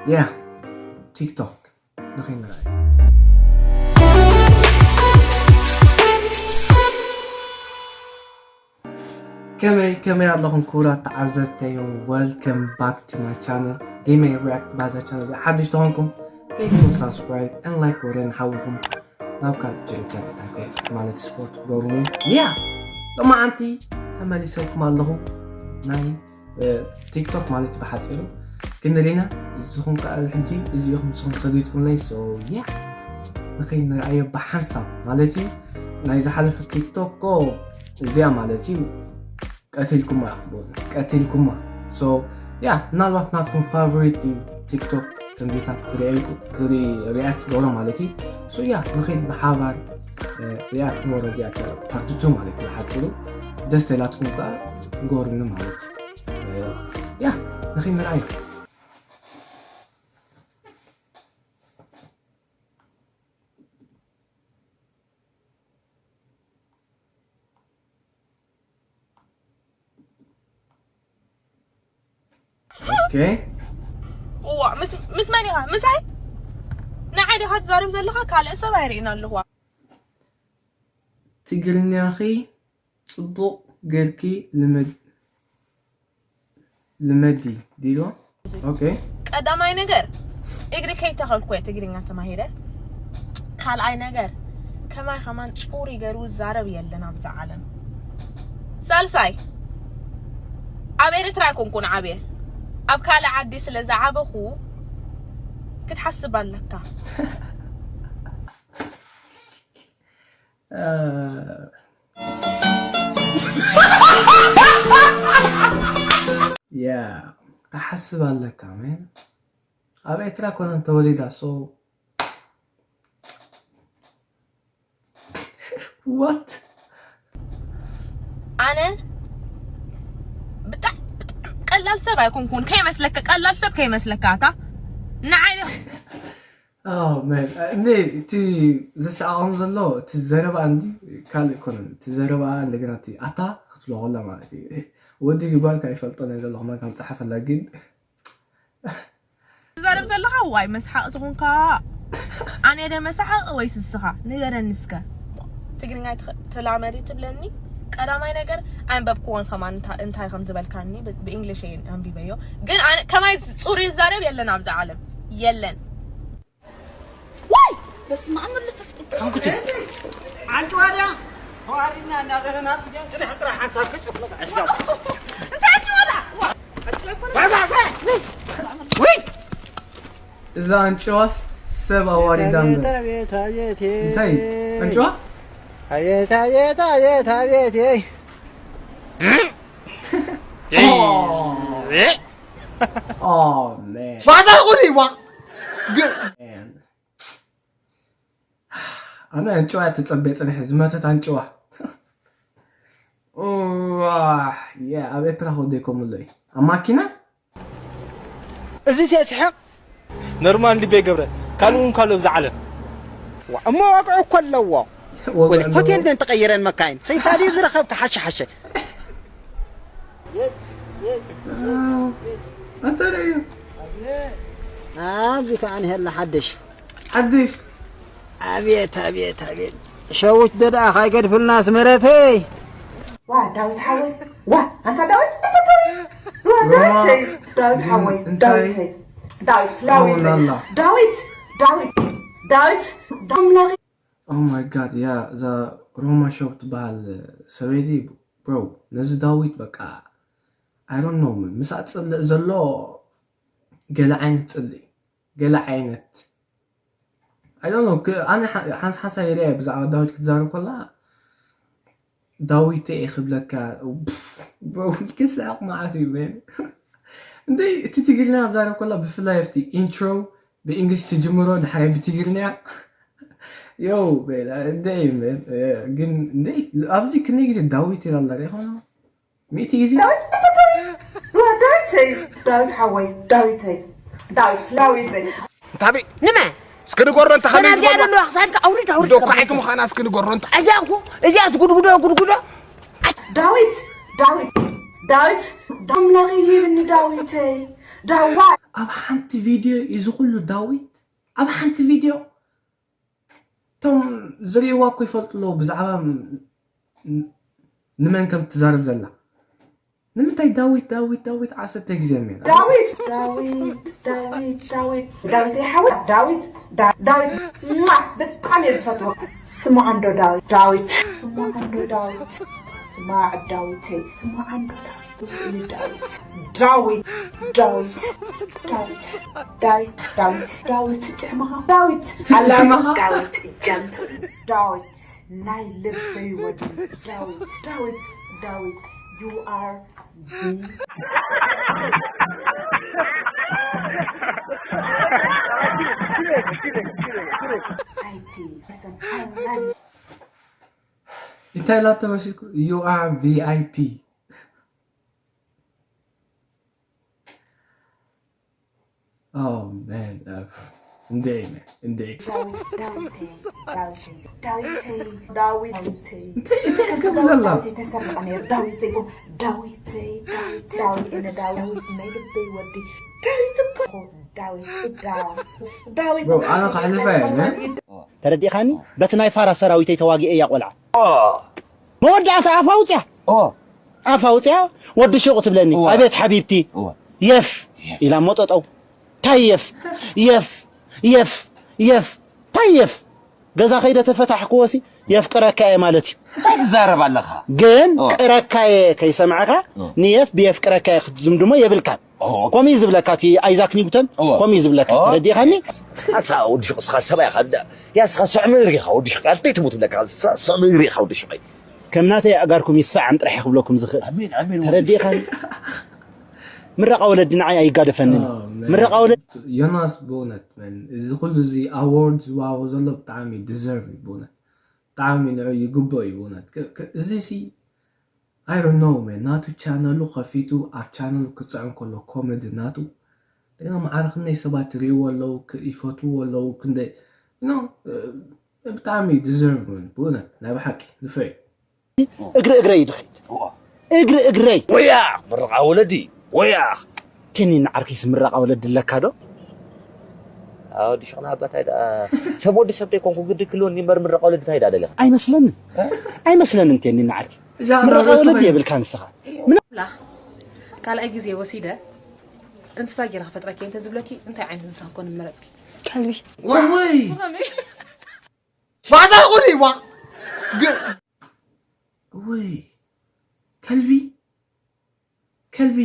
Yeah, TikTok. ንኸይንረኣይ። ከመይ ከመይ ኣለኹም ክቡራት ተዓዘብተይ? Welcome back to my channel. ሪመይ ሪያክት ባዛ ቻነል ሓድሽ ተኾንኩም ከይትኩም ሳብስክራይብ and like ወረ ንሓውኹም ናብ ካልእ ደረጃ ቤታ ክወፅእ ማለት ስፖርት ገብሩ። ያ ሎማዓንቲ ተመሊሰኩም ኣለኹ ናይ ቲክቶክ ማለት ብሓፂሩ ክንሪና እዚኹም ከዓ ሕጂ እዚኹም ንስኹም ሰዲድኩምለይ። So yeah ንኸይድ ንርኣዮ ብሓንሳብ ማለት እዩ። ናይ ዝሓለፈ ቲክቶክ ኮ እዚኣ ማለት እዩ ቀቲልኩማ ኢኹም ቀቲልኩማ። So yeah ምናልባት ናትኩም ፋቨሪት እዩ ቲክቶክ ከምዚታት ክሪኣልኩ ክሪ ሪያክት ገብሮ ማለት እዩ። So yeah ንኸይድ ብሓባር ሪያክት ገብሮ እዚኣ ፓርት ቱ ማለት እዩ ሓፂሩ ደስ ተላትኩም ከዓ ንገሩኒ ማለት እዩ። Yeah ንኸይድ ንርኣዮ። ኦኬ። እዋ ምስ ምስ መን ኢኻ? ምሳይ ንዓይ ዲኻ ትዛረብ ዘለኻ? ካልእ ሰብ ኣይርእን ኣለኹ። ትግርኛኺ ጽቡቕ ገርኪ ልመድ ልመዲ ዲሎ። ኦኬ። ቀዳማይ ነገር እግሪ ከይተኸልኩ እየ ትግርኛ ተማሂረ። ካልኣይ ነገር ከማይ ከማን ጹሪ ገሩ ዛረብ የለን ኣብዚ ዓለም። ሳልሳይ ኣብ ኤርትራ ኣይኮንኩን ዓብየ ኣብ ካልእ ዓዲ ስለ ዝዓበኹ ክትሓስብ ኣለካ። ያ ትሓስብ ኣለካ ሜን ኣብ ኤርትራ ኮነን ተወሊዳ so what ኣነ ብጣዕ ቀላል ሰብ ኣይኮንኩን ከይመስለካ ቀላል ሰብ ከይመስለካ ኣታ ንዓይ እንዴ እቲ ዘሰዓቐን ዘሎ እቲ ዘረባ እንዲ ካልእ ኮነ እቲ ዘረባ እንደገና እቲ ኣታ ክትብሎ ከላ ማለት እዩ ወዲ ጓል ካብ ይፈልጦ ናይ ዘሎ ከማን ከም ፀሓፈላ ግን ትዛረብ ዘለኻ ዋይ መስሓቕ ዝኾንካ ኣነ ደ መሳሓቕ ወይ ስስኻ ንገረኒ እስከ ትግርኛ ተላመዲ ትብለኒ ቀዳማይ ነገር ኣንበብክዎን ከማን እንታይ ከም ዝበልካኒ ብእንግሊሽ እየ ኣንቢበዮ ግን ከማይ ፅሩይ ይዛረብ የለን ኣብዚ ዓለም የለን ዋይ በስመ ኣብ መንፈስ ቅዱስ ኣንቲ ዋዳ ተዋሪድና እናዘረና ስገን ጥራሕ ጥራሕ ሓንሳብ ክጭፍለቅ ዕስጋብ እንታይ ኣንቲ ዋዳ እዛ ኣንጭዋስ ሰብ ኣዋሪዳ እምበር እንታይ ኣንጭዋ ኣየት ኣየት ኣየት ኣየት ባዳ ቁኒ ዋ ኣነ ኣንጭዋ እያ ተጸበየ ጸኒሐ ዝመተት ኣንጭዋ ኣብ ኤርትራ ከወደይ ከምሎ እዩ ኣብ ማኪና እዚ ሲስሕቕ ኖርማል ልቤ ገብረ ካልእ እውን ካሎ ብዛ ዓለም እሞ ዋግዑ እኮ ኣለዎ ሆቴል ደን ተቐይረን መካይን ሰይጣን እዩ ዝረኸብካ ሓሸ ሓሸ ኣንተ እዩ ኣብዚ ከዓ ንሄላ ሓድሽ ሓድሽ ኣቤት ኣቤት ኣቤት ሸዊት ደኣ ካይገድፍልና ኣስመረተይ ዋ ዳዊት ሓወይ ዋ ኣንታ ዳዊት ኣንታ ዳዊት ዋ ዳዊተይ ዳዊት ሓወይ ዳዊተይ ዳዊት ላዊተይ ዳዊት ዳዊት ዳዊት ኣምላኺ Oh my god ያ እዛ ሮማ ሾው ትበሃል ሰበይቲ bro ነዚ ዳዊት በቃ I don't know ምስኣ ዝፅልእ ዘሎ ገለ ዓይነት ፅልኢ ገለ ዓይነት ኣነ ሓንስ ሓንሳብ ይርኣ ብዛዕባ ዳዊት ክትዛረብ ከላ ዳዊት እየ ክብለካ ክስሕቕ መዓት እዩ መን እንደ እቲ ትግርኛ ክትዛረብ ከላ ብፍላይ ኣብቲ ኢንትሮ ብእንግሊሽ ትጅምሮ ድሓር ብትግርኛ ዮ እንደ ግን እንደ ኣብዚ ክንደይ ግዜ ዳዊት ይላላ ይኾና ሚእቲ ግዜ ዳዊተይ ዳዊት ሓወይ ዳዊተይ ዳዊት ዳዊተይ እንታበይ ንመ እስኪ ንገሮ እንተ ከመይ ዝበልዋ ዘለዋ ክሳድካ ኣውርድ ኣውርድ ዶ ኳዒት ምዃና እስኪ ንገሮ እንተ እዚኣ እኮ እዚኣ ትጉድጉዶ ጉድጉዶ ዳዊት ዳዊት ዳዊት ኣምላኽ ይሂብኒ ዳዊተይ ዳዋ ኣብ ሓንቲ ቪድዮ እዩ እዚ ኩሉ ዳዊት ኣብ ሓንቲ ቪድዮ እቶም ዝርእይዋ እኮ ይፈልጡ ኣለዉ ብዛዕባ ን- ንመን ከም ትዛረብ ዘላ ንምንታይ ዳዊት ዳዊት ዳዊት ዓሰርተ ግዜ ሜላ ዳዊት ዳዊት ዳዊት ዳዊት ዳዊት ይሓወ ዳዊት ዳ- ዳዊት ሟ! ብጣዕሚ እየ ዝፈትዎ። ስማዕ እንዶ ዳዊት ዳዊት ስማዕ እንዶ ዳዊት ስማዕ ዳዊተይ ስማዕ እንዶ ዳዊት ስማዕ እንዶ ዳዊት ስእሊ ዳዊት ዳዊት ዳዊት ዳዊት ዳዊት ዳዊት ዳዊት ዳዊት ዳዊት ዳዊት ዳዊት ዳዊት ዳዊት ዳዊት ናይ ልበይ ወዲ ዳዊት ዳዊት ዳዊት you are the I P. Listen, I love you. እንታይ ላተ መሲልኩ you are V I P Oh man, uh, እንዴ እንዴ ዳዊት ዳዊት ዳዊት ዳዊት ዳዊት እንታይ እንታይ ክትገብር ዘላ ዳዊት ተሰርቀ ነር ዳዊት ዳዊት ዳዊት ዳዊት ዳዊት እነ ዳዊት ዳዊት ናይ ልበይ ወዲ ዳዊት እኮ ዳዊት ዳዊት ዳዊት bro ኣነ ካሕልፋ እየ man ተረዲኻኒ በቲ ናይ ፋራ ሰራዊተይ ተዋጊኤ እያ ቆልዓ መወዳእታ ኣፋ ውፅያ ኣፋ ውፅያ ወዲ ሹቕ ትብለኒ ኣቤት ሓቢብቲ የፍ ኢላ ሞጠጠው ታይ የፍ የፍ የፍ የፍ ታይ የፍ ገዛ ከይደ ተፈታሕክዎሲ የፍቅረካ እየ ማለት እዩ እንታይ ትዛረብ ኣለኻ ግን ቅረካ እየ ከይሰማዕካ ንየፍ ብየፍቅረካ እየ ክትዝምድሞ የብልካን ከምኡ እዩ ዝብለካ እቲ ኣይዛክ ኒውተን ከምኡ እዩ ዝብለካ ተረዲእኻኒ ኣሳ ወዲ ሹቕ እስኻ ሰብኣይ ኢኻ ዳ ያ እስኻ ስዕ ምእሪ ኢኻ ወዲ ሹቕ ኣንተይ ትሙት ብለካ ስዕ ምእሪ ኢኻ ወዲ ሹቕ ከም ናተይ ኣእጋርኩም ይሰዓም ጥራሕ ክብለኩም ዝኽእል ኣሜን ኣሜን ተረዲእኻኒ ምረቓ ወለዲ ንዓይ ኣይጋደፈንን ምረቓ ወለዲ ዮናስ ብእውነት እዚ ኩሉ እዚ ኣዋርድ ዝዋቦ ዘሎ ብጣዕሚ ዲዘርቭ እዩ ብእውነት ብጣዕሚ ንዑ ይግብኦ እዩ ብእውነት እዚ ሲ I don't know man ናቱ ቻነሉ ከፊቱ ኣብ ቻነሉ ክፅዕን ከሎ ኮሜዲ ናቱ ደና ማዕርክነይ ሰባት ይሪእዎ ኣለዉ ይፈትውዎ ኣለዉ ክንደይ ብጣዕሚ ዲዘርቭ man ብእውነት ናይ ብሓቂ ንፈይ እግሪ እግረይ እዩ ድኸይድ እግሪ እግረይ ወያ ምርቓ ወለዲ ወያ ቴኒን ዓርከይስ ምረቓ ወለዲ ኣለካ ዶ ኣወዲ ሽቕና ኣባታይ ደኣ ሰብ ወዲ ሰብ ደይኮንኩ ግዲ ክልወኒ እምበር ምረቓ ወለዲ ታይ ደኣ ደለኻ ኣይመስለንን ኣይመስለንን ቴኒን ዓርከይ ምረቓ ወለዲ የብልካ ንስኻ ኣምላኽ ካልኣይ ግዜ ወሲደ እንስሳ ጌረ ክፈጥረኪ እንተ ዝብለኪ እንታይ ዓይነት እንስሳ ክትኮን ምመረጽኪ ከልቢ ወይ ባዕዳ ቁሪ ዋ ወይ ከልቢ ከልቢ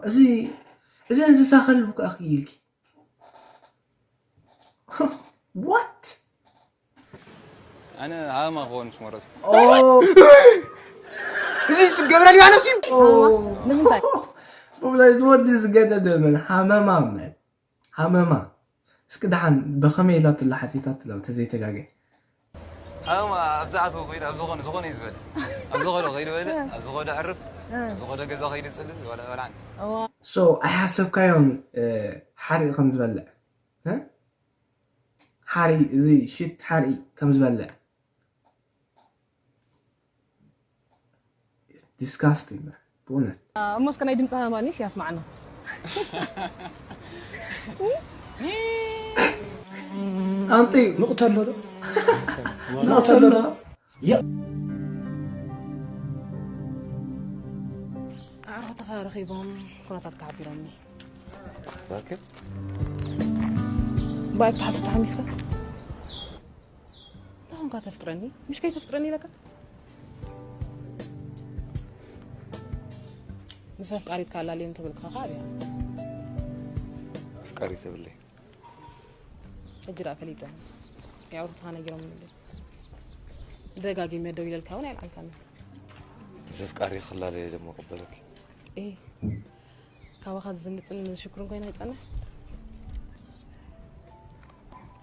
እዚ እዚ እንስሳ ከልቢ ከኣ ክይልኪ what ኣነ ሃማ ክኾን ምስ መረጽኩ እዚ ገብረ ሊባኖስ እዩ ንምንታይ ብብላይ ወዲ ዝገደደ መን ሃመማ መን ሃመማ እስኪ ደሓን ብኸመይ ኢላትላ ሓቲታትላ ተዘይተጋገ ሃመማ ኣብ ሰዓት ከይዱ ኣብ ዝኾነ ዝኾነ እዩ ዝበለ ኣብ ዝኾነ ከይዱ በለ ኣብ ዝኾነ ዕርፍ ኣብ ዝኾነ ገዛ ከይዱ ጽልል ወላ ወላ so ኣይሓሰብካዮን ሓሪቕ ከም ዝበልዕ ሓሪ እዚ ሽት ሓሪ ከም ዝበልዕ disgusting man ብእውነት እሞ እስከ ናይ ድምፂ ሃማኒሽ ያስማዕና ኣንጢ ንቕተሎ ዶ ንቕተሎ ኣዕሩኽትኻ ረኺቦም ኩነታት ክሓቢሮምኒ ባክ ተሓስብ ተሓሚስካ እንታይ ኾንካ ተፍቅረኒ ምሽ ከይተፍቅረኒ ኢለካ ምስ ኣፍቃሪትካ ኣላልዮም ተብልካ ከዓ ኣብያ ኣፍቃሪት የብለይ ሕጂ ደኣ ፈሊጠ የዕሩኽትኻ ነጊሮምኒ ደጋጊመ ደው ኢለልካ እውን ኣይልዓልካኒ ምስ ኣፍቃሪ ክላለየ ደሞ ቅበለኪ እ ካባኻ ዝዝንጥን ዝሽኩርን ኮይነ ይጸንሕ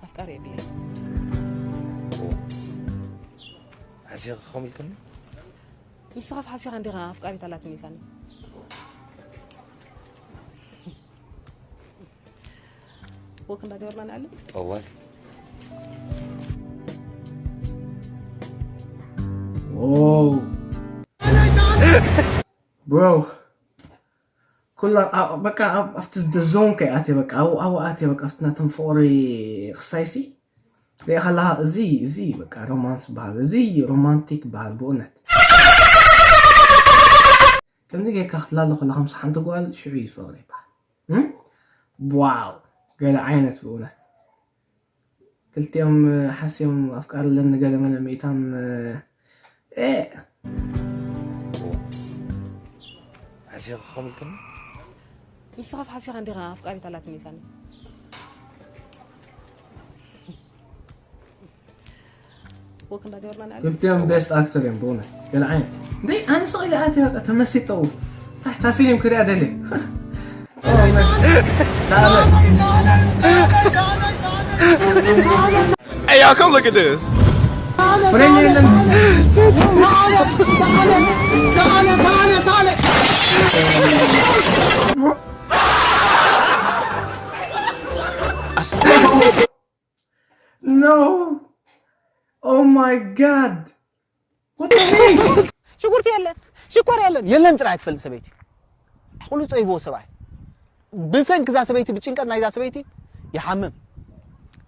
ኣፍቃሪ የብለይ ሓሲኺ ከምኡ ኢልክኒ ንስኻስ ሓሲኻ እንዲኻ ኣፍቃሪት ኣላትኒ ኢልካኒ ወክ እንዳገበርና ንዓሊ ጠዋል Bro, እኮ ኩላ ኣ- በቃ ኣብ- ኣብቲ ደዞን ከይኣትየ በቃ ኣብኡ ኣብኡ ኣትየ በቃ ኣብቲ ናቶም ፍቕሪ ክሳይሲ ሪኢኻ ኣለኻ። እዚ እዚ በቃ ሮማንስ በሃል፣ እዚ ሮማንቲክ በሃል ብእውነት። ከምዚ ጌርካ ክትላለ ከላ ከምሳ ሓንቲ ጓል ሽዑ እዩ ፍቕሪ ይበሃል። እም? ዋው፣ ገለ ዓይነት ብእውነት። ክልቲኦም ሓስዮም ኣፍቃሪ ኣለኒ ገለ መለ ሚእታን፣ እ፣ ሓሲኻ ከምልክኒ ንስኻስ ሓሲኻ እንዲኻ ኣፍቃሪት ኣላትኒ ኢልካኒ። ወክ እንዳገበርና ንዕልል። ክልቲኦም ቤስት ኣክተር እዮም ብእውነት። ገለ ዓይነት እንዴ ኣነ ስቕ ኢለ ኣትየ በቃ ተመሲጠው። ታሕታ ፊልም ክሪኣ ደልየ። Hey, y'all, come look at this. ፍሬም የለን። No. Oh my God. What the heck? ሽጉርቲ የለን፣ ሽኮር የለን፣ የለን ጥራይ ትፈልጥ ሰበይቲ። ኩሉ ጸይቦ ሰብኣይ። ብሰንኪ እዛ ሰበይቲ፣ ብጭንቀት ናይዛ ሰበይቲ ይሓምም።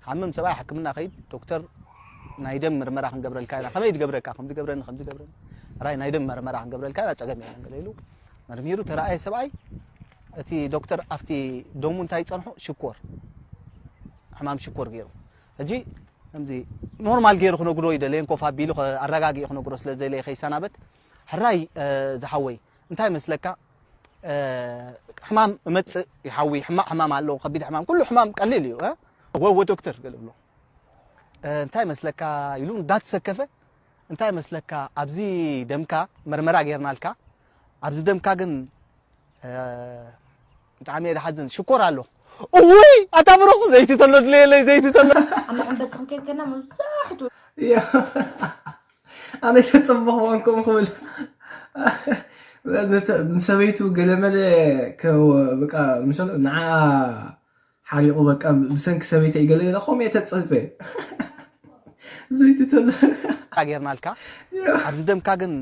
ሓምም ሰብኣይ ሕክምና ከይድ ዶክተር ናይ ደም ምርመራ ክንገብረልካ ኢና። ከመይ ትገብረካ? ከምዚ ገብረኒ፣ ከምዚ ገብረኒ። ራይ ናይ ደም መርመራ ክንገብረልካ ኢና፣ ጸገም የለን ገለ ኢሉ መርሚሩ ተረኣየ ሰብኣይ። እቲ ዶክተር ኣብቲ ደሙ እንታይ ጸንሑ? ሽኮር፣ ሕማም ሽኮር ገይሩ። ሕጂ ከምዚ ኖርማል ገይሩ ክነግሮ ይደለየን ኮፍ ኣቢሉ ኣረጋጊኡ ክነግሮ ስለዘይለየ ከይሰናበት ሕራይ ዝሓወይ እንታይ መስለካ ሕማም እመፅእ ይሓዊ ሕማቅ ሕማም ኣለዎ ከቢድ ሕማም ኩሉ ሕማም ቀሊል እዩ ወወ ዶክተር ገለ ብሎ እንታይ መስለካ ኢሉ እንዳተሰከፈ እንታይ መስለካ ኣብዚ ደምካ መርመራ ጌርናልካ ኣብዚ ደምካ ግን ብጣዕሚ እየ ዝሓዝን ሽኮር ኣሎ እውይ ኣታ ብሩኽ ዘይቲ ተሎ ድለየለይ ዘይቲ ተሎ ኣብ መሐንበሲ ክንከይድ ከና መብዛሕትኡ ኣነ ተፅበኽዋን ከምኡ ክብል ንሰበይቱ ገለመለ በቃ ምሰሎ ንዓ ሓሪቑ በቃ ብሰንኪ ሰበይተ ይገለ ኢለ ከምኡ እየ ተፀበ ዘይቲ ተሎ ጌርናልካ ኣብዚ ደምካ ግን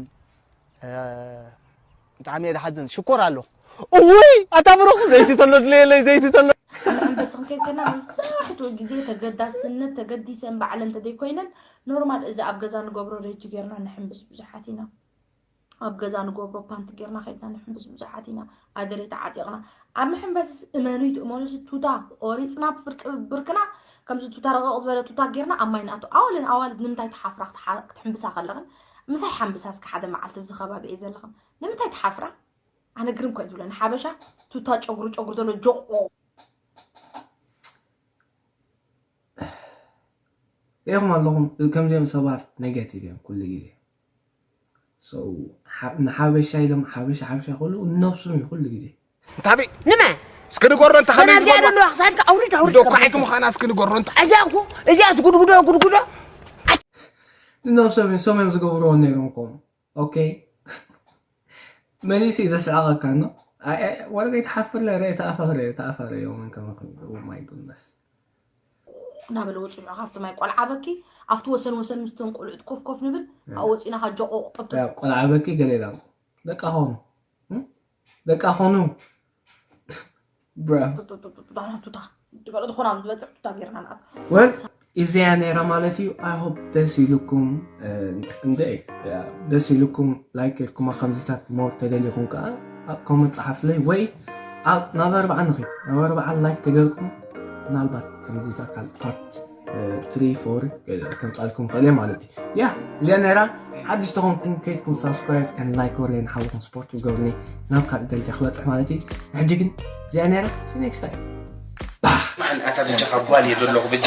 ብጣዕሚ እየ ዝሓዝን ሽኮር ኣሎ እውይ ኣታ ብሩኽ ዘይቲ ተሎ ድለየለይ ዘይቲ ተሎ ኣንበስ ክንከይድ ከና መብዛሕትኡ ግዜ ተገዳስነት ተገዲሰን ባዕለን እንተዘይኮይነን ኖርማል እዚ ኣብ ገዛ ንገብሮ ሬጅ ጌርና ንሕምብስ ብዙሓት ኢና ኣብ ገዛ ንገብሮ ፓንት ጌርና ከይድና ንሕምብስ ብዙሓት ኢና ኣደሬ ተዓጢቕና ኣብ መሐንበስስ እመኑይ ትእመኑስ ቱታ ቆሪፅና ብፍርቂ ብብርክና ከምዚ ቱታ ረቐቕ ዝበለ ቱታ ጌርና ኣብ ማይ ንኣቱ ኣዋልን ኣዋልድ ንምንታይ ትሓፍራ ክትሓ- ክትሕምብሳ ከለኽን ምሳይ ሓምብሳ እስከ ሓደ መዓልቲ ኣብዚ ከባቢ እየ ዘለኽን ንምንታይ ትሓፍራ ኣነ ግርም ኮ ዝብለ ንሓበሻ ቱታ ጨጉሩ ጨጉሩ ዘሎ ጆቆ ሪኢኹም ኣለኹም ከምዚኦም ሰባት ኔጋቲቭ እዮም ኩሉ ግዜ ንሓበሻ ኢሎም ሓበሻ ሓበሻ ከሉ ነብሶም እዩ ኩሉ ግዜ እንታበይ ንመ እስኪ ንገሮ እንተ ከመይ ተናዚኣ ዝበልዋ ዘለዋ ክሳድካ ኣውርድ ኣውርድ ዶኳዒት ምዃና እስኪ ንገሮ እንተ እዚኣ እኮ እዚኣ ትጉድጉዶ ጉድጉዶ ንነብሶም እዮም ሶም እዮም ዝገብርዎ ነይሮም ኮም ኦኬ መሊሱ እዩ ዘስዕቐካ ኖ ወረቀ ይትሓፍር ለ ረ ተኣፈረ ተኣፈረ ዮምን ከመ my goodness እናበለ ወፂዑ ካብቲ ማይ ቆልዓ በኪ ኣብቲ ወሰን ወሰን ምስቶም ቆልዑት ኮፍ ኮፍ ንብል ኣብ ወፂና ካብ ጆቆ ቅብጥ ቆልዓ በኪ ገለ ኢላ ደቃ ኾኑ ደቃ ኾኑ ብራ ዳና ቱታ ገለ ዝኾና ምስ ዝበፅሕ ቱታ ጌርና ንኣት ወል እዚኣ ነይራ ማለት እዩ I hope ደስ ኢልኩም እንደ ደስ ኢልኩም ላይክ ጌርኩማ ከምዚታት ሞር ተደሊኹም ከዓ ኣብ ኮመንት ፀሓፍለይ ወይ ኣብ ናብ ኣርባዓ ንኺድ ናብ ኣርባዓ ላይክ ተገርኩም ምናልባት ከምዚታት ካል ፓርት ትሪ ፎር ከምፃልኩም ክእል እየ ማለት እዩ ያ እዚኣ ነይራ ሓድሽ ተኾንኩም ከይድኩም ሳብስክራይብ ን ላይክ ወርለይ ንሓውኩም ስፖርት ይገብርኒ ናብ ካልእ ደረጃ ክበፅሕ ማለት እዩ ንሕጂ ግን እዚኣ ነይራ see next time ኣታ ብጃኻ ጓል እየ ዘለኹ ብጃ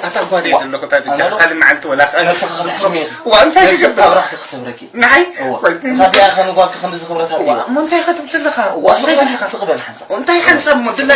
ኣታ ጓል እየ ዘለኹ እታ ብጃ ካልእ መዓልቲ ወላ ክኣል ነብስኻ ክትሕርም ኢኻ ዋ እንታይ ክገብር ኣብራኽካ ክሰብረኪ ንዓይ እዋ እታ ዲኣ ከ ንጓልካ ከምዚ ክብረካ ዋ እሞ እንታይ ከትብልለኻ እንታይ ስቕ በል ሓንሳብ እንታይ ሓንሳብ እሞ ድላይ